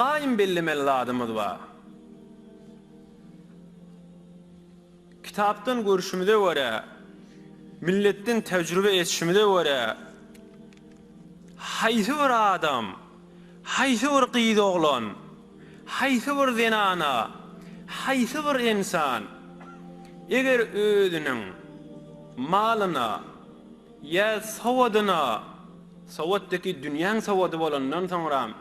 gaýym bellemeli zadymyz bar. Kitapdan görşümize görä, milletden tejrübe etşimize görä, haýsy bir adam, haýsy bir gyz-oglan, haýsy bir zenana, haýsy bir ynsan eger özüniň malyna ýa sowadyna, sowat deki dünýäň sowady bolandan soňram,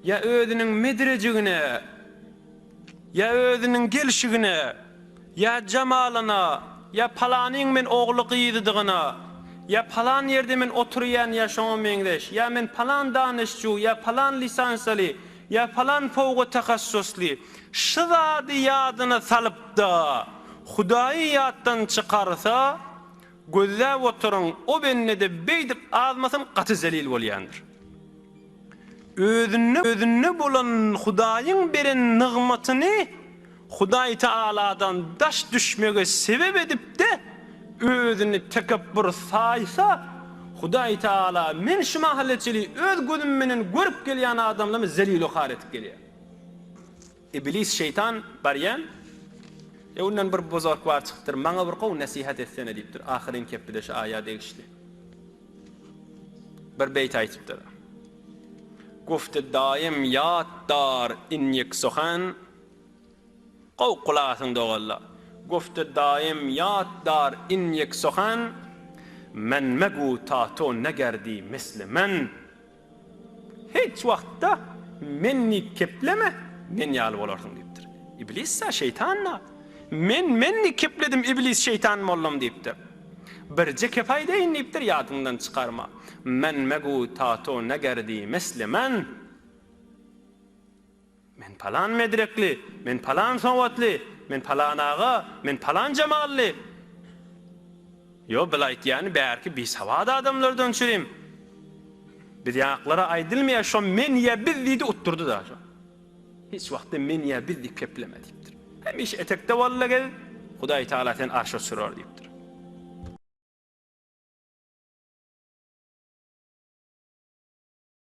ýa özüniň medrejigine, Ýa özüniň gelşigine, ýa jamalyna, ýa palanyň men ogly-gyzydygyna, ýa palan ýerde men oturýan ýa şoňa meňzeş, ýa men palan danyşju, ýa palan lisansaly, ýa palan fowga tahassusly, şu zady ýadyna salyp-da, Hudaýy ýatdan çykarsa, gözläp oturyň, o bende-de beýdip azmasyn gaty zelil bolýandyr. Özünde özünde bolan Hudaýyň beren nygmatyny Hudaý Tagaladan daş düşmege sebep edipde özüni tekepbur saýsa Hudaý Tagala men şu mahala çeli öz gözüm menen görüp gelýän adamlamy zelil-u-har etip gelýär. Iblis şeýtan barýan Öňünden bir bozork bar çykypdyr maňa bir gowy nesihat etsene diýipdir ahyryn kepbide şu aýa degişli. Bir beýt aýtypdyr. Gufty daýym ýat dar in ýek suhan Gowy gulak asyň doganlar. Gufty daýym ýat dar in ýek suhan Men megu ta to negerdi misli men. Hiç wagtda men diýip kepleme, men ýaly bolarsyň diýipdir. Iblis-dä, şeýtan-da. Men, men diýip kepledim, iblis, şeýtan boldum diýipdir. Birje kep aýdaýyn diýipdir, ýadyňdan çykarma. Men megu ta to negerdi misli men. Men palan medrekli, men palan sowatly, men palan aga, men palan jamally. Ýo, bil aýtýany bärki bisawat adamlardan çürim. Biz ýaklara aýdylmaýar, şo men ýa biz diýdi utdurdy-da şo. Hiç wagtda men ýa biz diýip kepleme diýipdir. Hemişe etekde walla gez, Hudaý Tagala seni arşa uçurar diýipdir.